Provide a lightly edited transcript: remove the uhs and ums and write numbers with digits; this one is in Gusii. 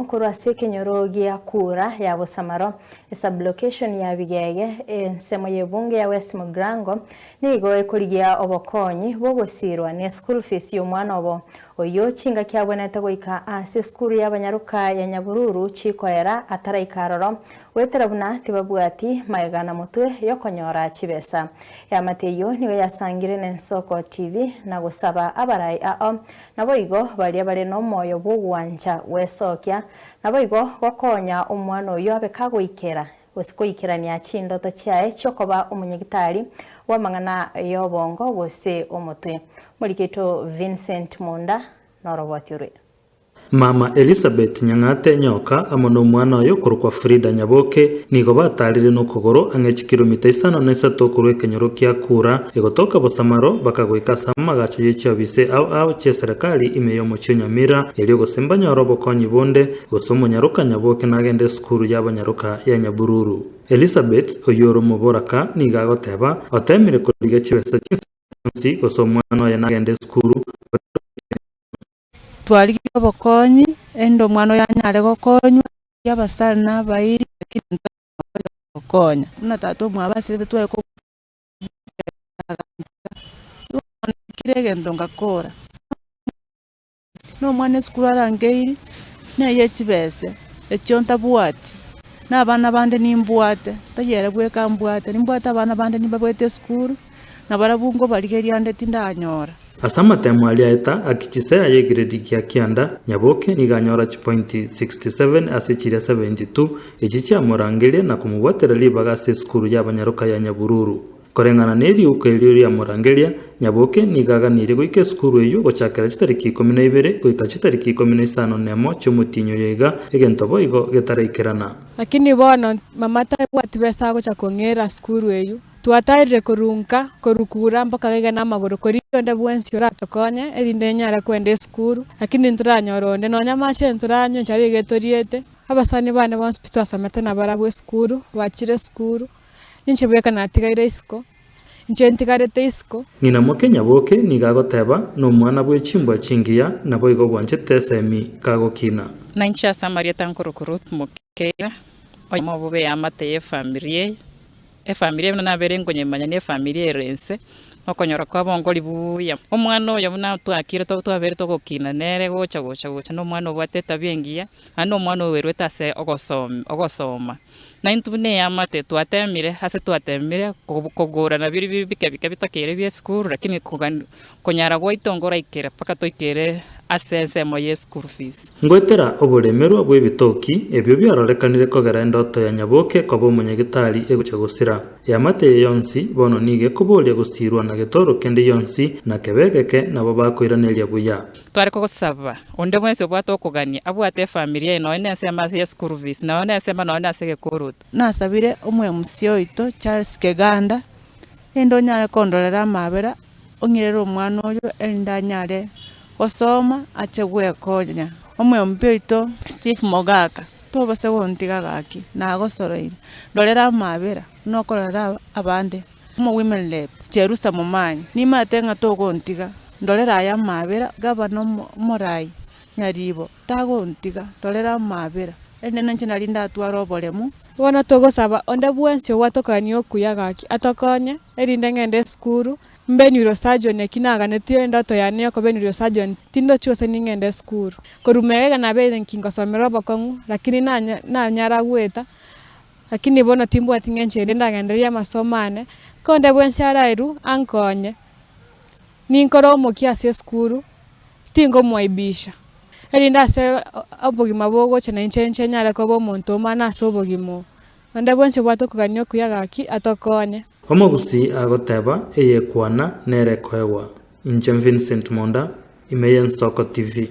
oyomo korwa ase ekenyoro gia Kura ya Bosamaro, esublocation ya Bigege, ensemo y'ebunge ya West Mugirango, nigo ekorigia obokonyi bw'ogosiirwa ne school fees y'omwana obo, oyio chingaki abwenerete goika ase esukuru y'abanyaroka ya Nyabururu chikoera ataraika aroro, goetera buna tibabwati magega na motwe y'okonyora chibesa. Eamate eyio nigo yasangire n'Ensoko TV na gosaba abarai ao Naboigo baria bare nomoyo bw'ogwancha gwesokia, naboigo gokonya omwana oyio abe kagoikera, gose koikerania chindoto chiaye chi'okoba omonyagitari bw'amang'ana y'obongo gose omotwe. Moriketo Vincent Munda noroboti orwe. Mama Elizabeth Nyang'ate Nyoka amo nomwana oye okorokwa Frida Nyaboke nigo batarire nokogoro ang'e chikilomita isano na isato korwa ekenyoro kia Kura egotoka Bosamaro bakagoika ase amagacho ye chiofisi ao ao chi'eserekari ime y'omochie o Nyamira erio gose mbanyore obokonyi bonde gose omonyaroka Nyaboke nagende esukuru y'abanyaroka ya Nyabururu. Elizabeth oyio ore omoboraka nigo agoteba otemire korigia chibesa chinsa chionsi gose omwana oye nagende esukuru Twarigia obokonyi, erinde omwana oyo anyare gokonywa, abasani na abairi, lakini ntwanyora gokonya. Buna tata omwabo asirete tware ko igo bono kera egento ngakora, na omwana esukuru arangeiri, neye chibese, echio ntabwati, na abana bande nimbwate, tari ere bweka mbwate, nimbwate abana bande nimbabwate esukuru, nabarabwo nkobarigeria ande tindanyora. Ase amatemo aria aeta, akichisea y'egredi gia kianda, Nyaboke nigo anyora chipointi 67 ase chiria 72, echi chiamorangeria na komobwatera ribaga ase esukuru y'abanyaroka ya Nyabururu. Koreng'ana neriuko erio riamorangeria, Nyaboke nigo aganirie goika esukuru eyio gochakera chitariki ikomi na ibere goika chitariki ikomi na isano nemo chi'omotienyi oyo iga, egento boigo getaraikerana. Lakini bono mama tabwati besa agocha kong'era sukuru eyio. Twataerire korwa nka, korwa kura mpaka gaiga namagoro, korigia onde bwensi oratokonye, erinde nyare kwenda esukuru, lakini ntoranyora onde, nonya amache ntoranywe enchara iga etoriete. Abasani bane bonsi pi twasomete nabarabwo esukuru, bachire esukuru, ninche bweka natigaire isiko, inche ntigarete isiko. Ng'ina moke Nyaboke nigo agoteba, Nomwana bwe chimbwa chingiya, naboigo bwanchete esemi kagokina. Nainche ase amarieta nkorokwa Ruth Mokeira, oyomo obobe eamate y'efamiri eye. Efamiri buna nabere nkonyemanya nefamiri ere ense, okonyora kwabo nkori buya. Omwana oyo buna twakire twabere togokina nere gocha gocha gocha na omwana obwate etabia engiya, naende omwana oerwete ase ogosom ogosoma. Na intwe buna eamate twatemire ase twatemire kogora na biria bike bike bitakeire bia esukuru lakini kogani Konyara gwaito nkoraikere mpaka toikere ase ensemo ye school fees. Ngoetera oboremerwa bw'ebitoki, ebio biarorekanire kogera endoto ya Nyaboke koba omonyagitari egochia gosira. Eamate eye yonsi bono nigo ekoboria gosirwa na getoro kende gionsi, na kebe egeke nabo bakoiraneria buya. Tware kogosaba onde bwensi obwate okogania, abwate efamiri yaye nonya nensemo ase ye school fees, nonya nensemo nonya nase egekoroto. Nasabire omwemusia oito Charles Keganda, erinde onyare kondorera amabera Ong'irere omwana oyo, erinde anyare gosoma ache gwekonya. Omwembi oito Steve Mogaka, tobasa gontiga gaki, nagosoroire, ndorera amabera buna okororera abande. Omo women rep Jerusa Momanyi, nimanyete ng'a togontiga, ndorera aye amabera, gavana omorai Nyaribo, tagontiga, ndorera amabera, erinde nainche nari ndatware oboremu. Bono togosaba onde bwensi ogwatokania okuya gaki atokonye, erinde ng'ende esukuru, mbe neurosurgeon eki naganetie endoto yane yokoba eneurosurgeon tindochi gose ning'ende esukuru. Korwa magega nabeire nki ngosomera obokong'u lakini nanya nanyara goeta, lakini bono timbwati ng'encho ende ndagendererie amasomo ane, ko onde bwensi araerwe ankonye, ninkore omokia ase esukuru. Tingomoaibisha, erinde ase obogima bogocha nainche inche nyare koba omonto omana ase obogima obo. Onde bwensi obwate okogania okuya gaki, atokonye. Omogusii agoteba, Eyekwana nere ekoegwa. Inche Vincent Monda, ime y'Ensoko TV.